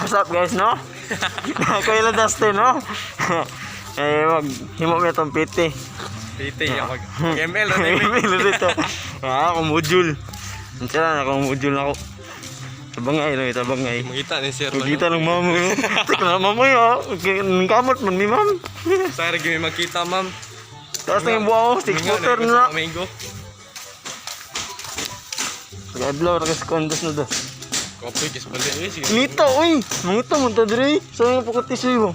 What's up, guys, no? Kuya Dustin, no? Eh, wag himo mi itong PT. PT ya mag ML ra ni. Email dito. Ah, akong module. Unsa na akong module na ako. Tabangay lang, tabangay. Mangita ni sir. Magkita lang mama. Tik na mama yo. Kamot man mi ma'am. Sa ra gyud makita, ma'am. Taas na yung buwa ko, six footer na. Amigo. Pag-adlaw ra kasi condos na do. Kopi kis bali eh sige. Nito, uy! Mangita mo ta dire. Sa nga pagkatisyo mo.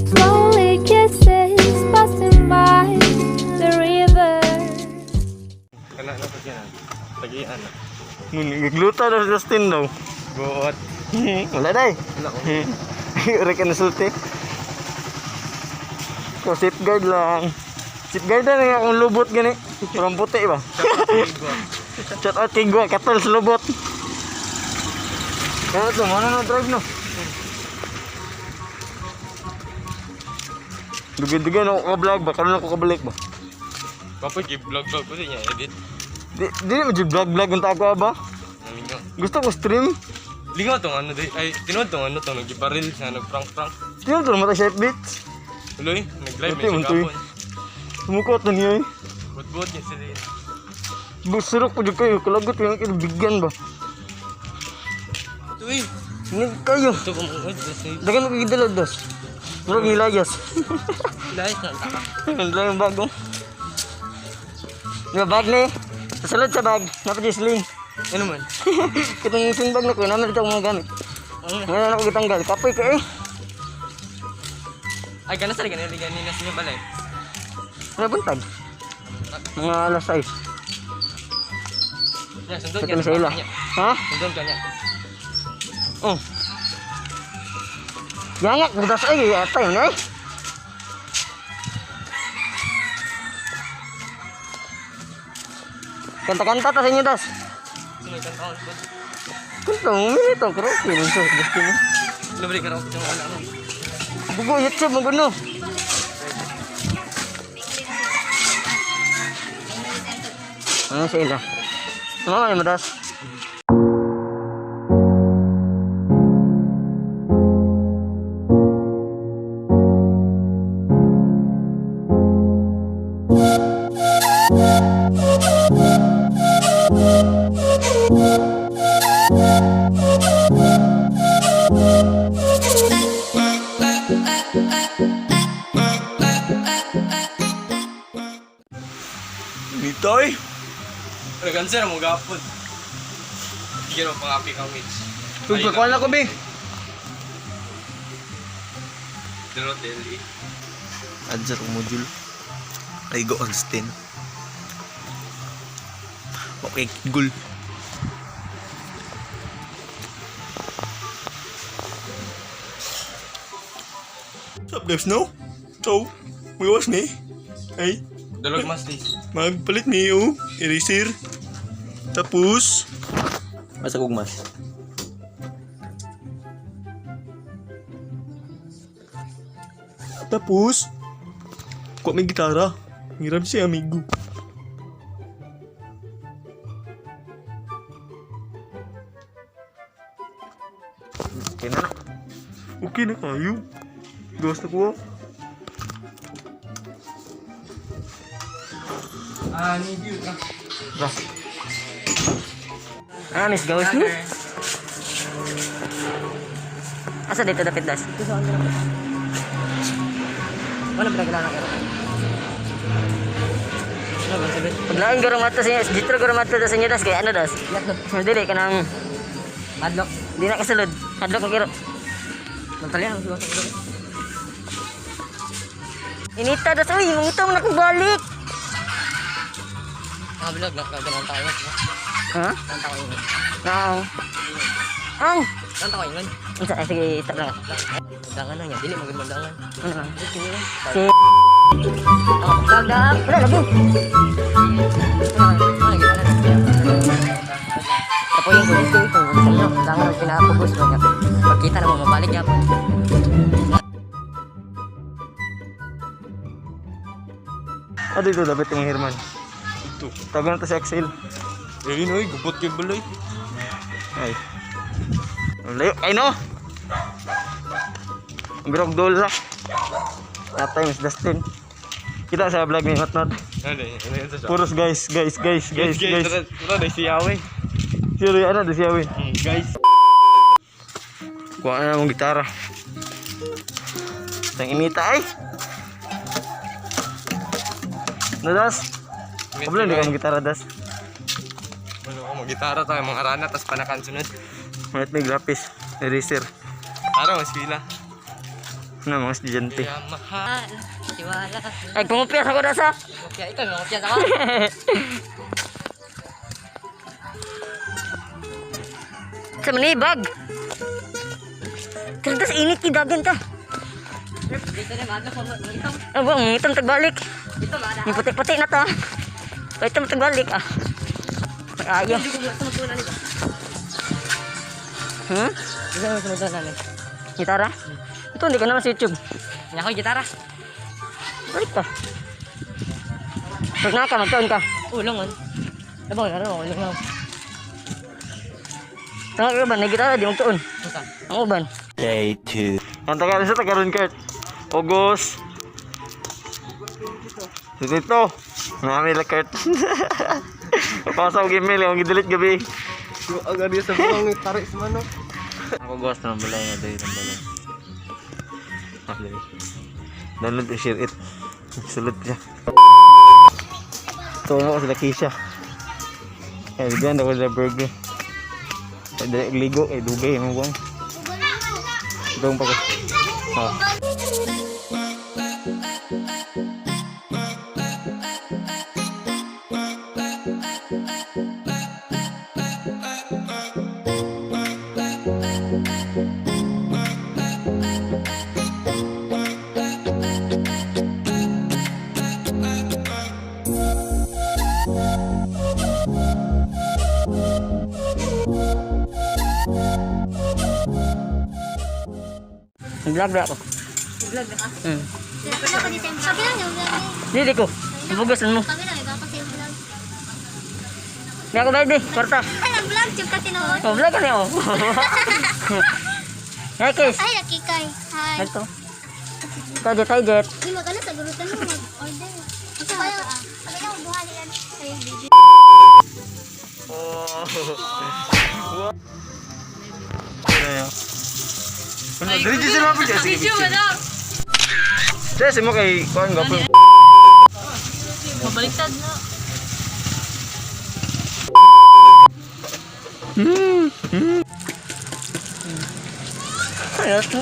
Slowly kisses passing by the river. Kana na pag yan. Tagian na. Nagluta daw si Justin daw. Buot. Wala day. Wala ko. Uri ka nasulti. Ko safeguard lang. Safeguard na nga akong lubot gani. Parang puti ba? Shout out kay Gwa, katol sa lubot. Kaya ito, mana na drive no? Dugay-dugay na ako ka-vlog ba? Karoon ako kabalik ba? Kopi gi vlog vlog ko niya edit. Di, di mo dyan vlog-vlog ang tako ba? Naminyo. Gusto ko stream. Lingaw tong ano di ay tinuod tong ano tong nagibaril sa nag prank prank. Sino to namatay chef beats? Tuloy, nag-live Ate, may muntoy. sa gapon. Sumukot na niya eh. Buot-buot niya sila. Busurok po dyan kayo. Kalagot yung kaibigan ba? Tuloy. Hindi kayo. Ito ko mo. Dagan mo kagidala dos. Murag nilayas. Lahit na taka. Ang lang yung bag oh. Di ba bag ni? Sa sulod sa bag, napad yung sling. Ano man? Kitang sling bag na ko, naman dito ang mga gamit. Ngayon ako gitanggal. Kapoy ka eh. Ay, gana sa ganyan ganyan na sa inyo balay. Wala buntag. Mga alas 6. Ya, sundon Sa ka sa ila. Ha? Sundon ka niya. Oh. Yangak, budas ay, atay na eh. Kanta-kanta ta sa inyo, das. Sunod ka taon. Kanta mo, minito, karaoke. Gusto gusto mo. Libre ka raw sa wala mo. Bugo, YouTube, maguno. Ano sa ila? Ano kayo, madas? Nitoy. Pero kanser mo gapon. Sige mo pangapi ka mits. Tugpakuan ako, be. Dero deli. Adjar module. Ay go Austin. Okay, gul. What's up guys, no? So, magawas ni. Ay, Dalog mas lis. magpalit ni oh, eraser. Tapos, Masa kog mas. Tapos, kuha may gitara. Ngiram si amigo. Okay na na. Okay na kayo. Gawas na ko. Ah, ni view ka. Ba. Ah, miss gawas ni? Asa dito dapit das? Wala ba naglaan ka? Wala ba sabi? Paglaing garong ato sa inyo, dito garong ato sa inyo das kay ano das? Dili kanang Adlock. di na kasulod. Hadlok ang kiro. Nagtalian ang siguro. Inita das uy, mangita mo na kong balik. Mga vlog na ganun tayo. Ha? Kanta ko ingon. Naong. Ang. Kanta ko ingon. Unsa ay sige, stop lang. Dangan na niya, dili magud mandangan. Ano lang? Si Oh, vlog na. Wala lagi. Ano gid na. Kapoy yung gusto ko sa inyo. Dangan ang pinapugos mo niya. Pagkita na mo mabalik gyapon. Ah, dito dapat yung Herman. To. Tawagan na to si Axel. Ayun oy, gubot kay balay. Ay. Ang layo. Ay no! Ang birog dola. Tatay, Miss Dustin. Kita sa vlog ni Hotnot. Ano ano yun sa Puros guys, guys, guys, guys, guys. Tara, dai siya we. Sino yan? Ano, siya we. Guys. Kuha na mong gitara. Tang inita ay. No, Das? Kabla, hindi ka mong gitara, Das. Ano ako magitara tayo mga rana tas panakan sunod. Malit may grapis. Eraser. Araw mas pila. Ano, mga estudyante. Kaya mahal. Ay, pumupiyas ako, Das, ha? Kaya ikaw, mangupiyas ako. Sa manibag. Terus init ki dagan ta. Dito na, maaga pa, mangitom. Abo, ngitom tagbalik. Dito, maada. Yung puti-puti na ta. Itom tagbalik ah. Ay, Ayaw. Hindi ko sumutunan nito. Hmm? Hindi ko sumutunan namin. Gitara? Ito, hindi ka naman sa YouTube. Hindi ako gitara. Balik ka. Pag naka, magkaon ka. Ulong, on. Ano ba, ano, ulong ako. Tanga ka ba? Nagitara, di magtuon. Buka. Ang uban. Day 2. Ang taga sa tagaron Kurt. August. Dito. Nami la Kurt. Papasa og email, ang gi-delete gabi. Agad sa buwang tarik sa manok. Ako gusto ng balay nga dahil ng balay. Ah, dali. Download and share it. Sulod siya. Tungo ko sila Kisha. Eh, bigyan ako sila burger. Eh, dali, ligo, eh, dugay, mo buwang. Itong pa ko. Ah. Vlog na ako. Vlog na ka? Hmm. Sabi lang yung vlog eh. Dili ko. Bugas mo. Kami lang, iba pa sa yung vlog. Di ako baby, kwarta. Ay, nag-vlog, tsaka tinuod. Oh, vlog ka niyo. Hey, Kiss. Ay, nakikay. Hi. Ito. Ikaw, Jet. Hi, Jet. Di magano sa gurutan mo mag-order. Ito kayo, sabi lang, buha nila. Ay, video. Oh. Diretso sila po siya. Sige, picture. Siya, si mo kay kuan gwapo. Mabaliktad na. Ay, iron dito.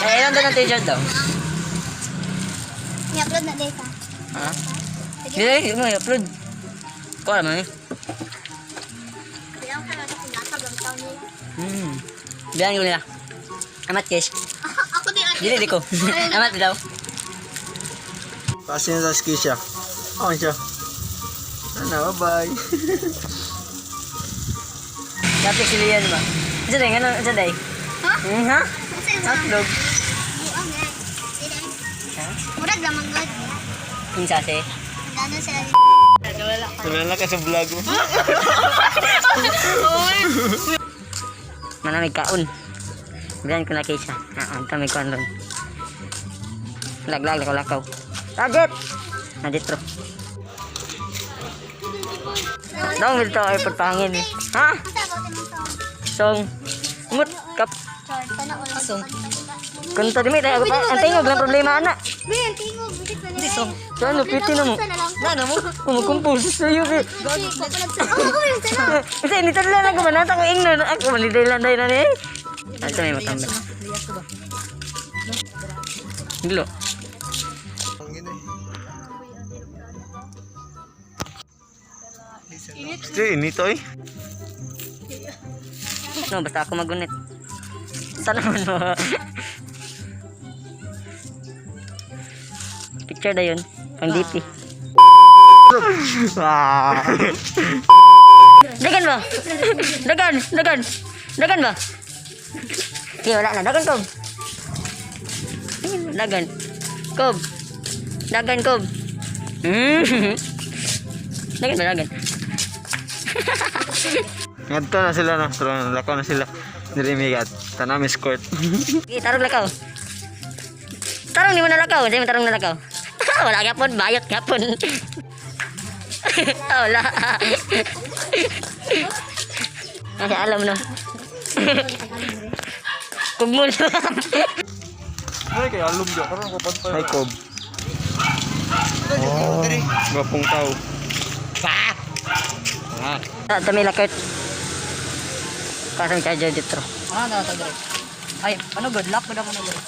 Ay, ilan doon ang t-shirt daw? I-upload na data. Ha? Hindi, hindi mo i-upload. Kuha naman eh. Bilang ka lang sa gatag ang taon nila. Bilang ko nila. Amat, Kish. Ako din ate. Dili, di ko. Amat daw. Pasin sa Kisha. Oh, siya. Ano, bye-bye. Dapat si Lian ba? Isa day, ano? Isa day? Ha? Ha? Kasi yung Hotdog. Buang eh. Sila eh. Murag lamang god. Kinsa si? Gano'n sila. Wala ka sa vlog mo. Manamig kaon. Bilang ko na Kisha. Ah, ang may kaon ron. Laglag, lakaw, lakaw. Target! Nandito. Dong, ito ay pagpangin. Ha? Ang sabaw din ng song. Song. Umot, kap. Char, sana all. Song. Kung to dimi, tayo pa. Ang tingog lang problema, ana. Be, ang tingog. Bitit na nila. Song. So ano, piti na mo. Ano mo? Umukumpose sa iyo. eh. Ako yung sana. Kasi nito lang ako manata ko ingnon. Ako maniday lang day na ni. Ito may matambay. Glo. Sige, inito eh. No, basta ako magunit. Sana man mo. Picture na yun. Pang DP. Ah. Dagan ba? Dagan! Dagan! Dagan ba? Okay, wala na. Dagan ko. Dagan. Kob. Dagan, Kob. Dagan ba, dagan? Ngadto na sila no. Pero lakaw na sila. Diri mi gat. Tanam escort. Sige, tarong lakaw. Tarong ni mo na lakaw. Hindi mo tarong na lakaw. Wala gapon, bayot gapon. Wala. Kasi alam no. Kugmul. Ay, kay alum diya. Karon ko pantay. Hi Kob. Oh, gwapong tao. Ah. Ito may lakit. Kasang charger dito. Ano na ito dire? Ay, ano good luck good ako na dire.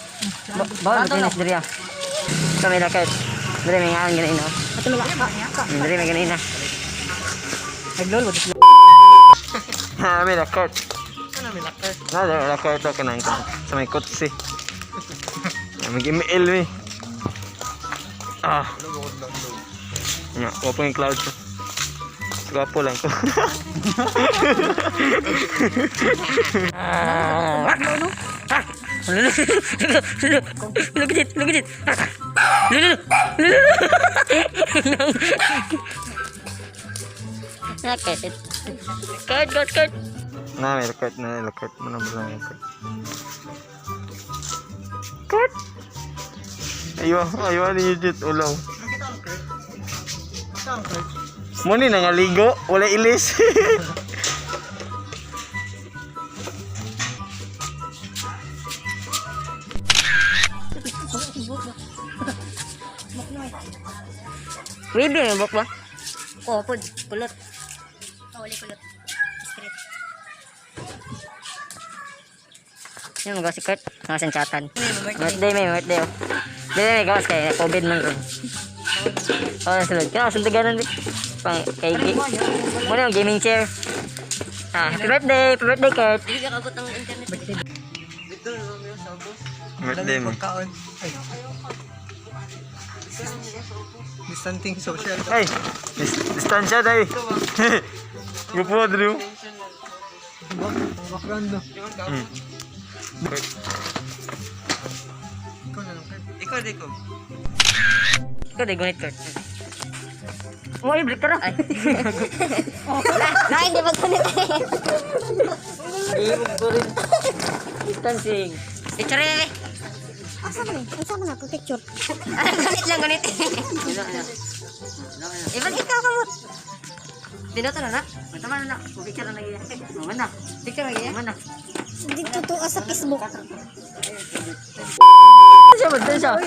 Bawal mo tinis diri ah. Ito may lakit. Diri may ngaan ganun no. Ato may laka. Diri may ganun na. Naglol what. Ha, may lakit. Ano may lakit? Na, lakit to kanang kan. Sa may kotse. May email mi. Ah. Nya, gwapo yung cloud. Gwapo lang ko. Look at it, look at it. Look, look, look. Nakit. Kurt, Kurt, Kurt. Na, may lakit na, lakit mo na ba lang lakit. Kurt! Ayo, ayo ni Judith ulaw. Mo ni nangaligo, wala ilis. Wavy yung buhok ba? Ko pod kulot. Oh, wala kulot. Straight. Yung magawa si Kurt, mga sanchatan. Birthday may, birthday oh. Dili may gawas kay COVID man ron. Oh, sulod. Kaya sunduganan di. Pang kay Mo na yung gaming chair. Ah, happy birthday, happy birthday Kurt. Dili ka kagot ang internet. Birthday mo. Pagkaon. Ay. Distancing social. Ay, distansya dai. Grupo Drew. Background no. Ikaw na lang. Ikaw di ko. Ikaw di gunit Kurt. Mo ay break tara. Na hindi magkunit. Distancing. Picture eh. Asa man eh? Asa man ako picture? Ganit lang ganit. Iban ikaw kamot. Binoto na na. Tama na na. Picture na lagi. Mo na. Picture lagi ya. Mo na. Dito to sa Facebook. Siya ba siya?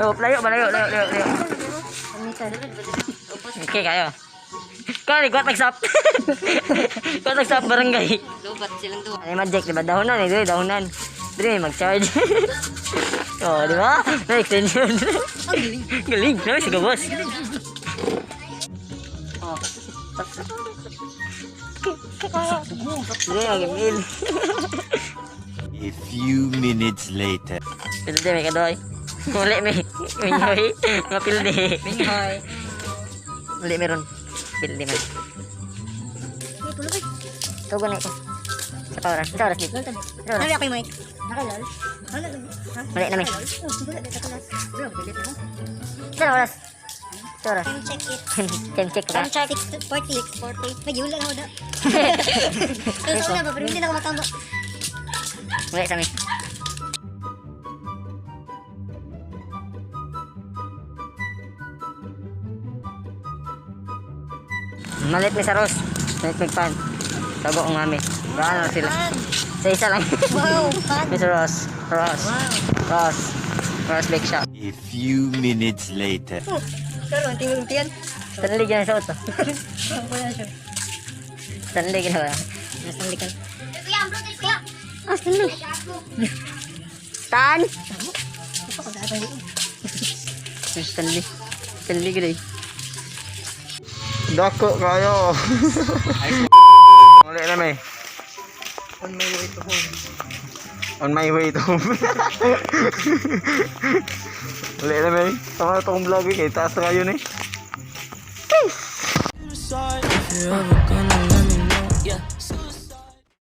Oh, layo ba layo layo layo. layo. Okay kayo. Kau ni kuat nagsap. Kuat nagsap barangay. Lubat silang duha. Ano magic, di ba? Dahonan eh, dili, dahonan. Dili, mag-charge. Oh, di ba? May extension. Galing. Galing. No, sige, boss. Oh. Dili, mag-email. A few minutes later. Pilde, may kadoy. Muli, may. Minyoy. Mga pilde. Minhoy. Muli, meron. Pilde man. Tugon na ito. Sa oras. Sa oras dito. Sa oras. Ano ako mic? Nakalol. Mali na may. Sa oras. Sa oras. Time check it. Time check ka. Time check 6:40. 6:40. Nagyula na ako da. Totoo na ba pero hindi na ako matama. Muli sa mi. Malit ni sa Ros. Malit magpan. Tago ang mami. Gaano sila. Sa isa lang. Wow, pan. Mr. Ross. Ross. Ross. Ross Bake Shop. A few minutes later. Karon tingog tiyan. Stanley ganun sa auto. Stanley ganun ba? Stanley kan. Ah, Stanley. Stan! Stanley. Stanley ganun. Dako kayo. Muli na may. On my way to home. On my way to home. Muli na may. Tama na itong vlog eh. Kay taas na kayo ni. If you ever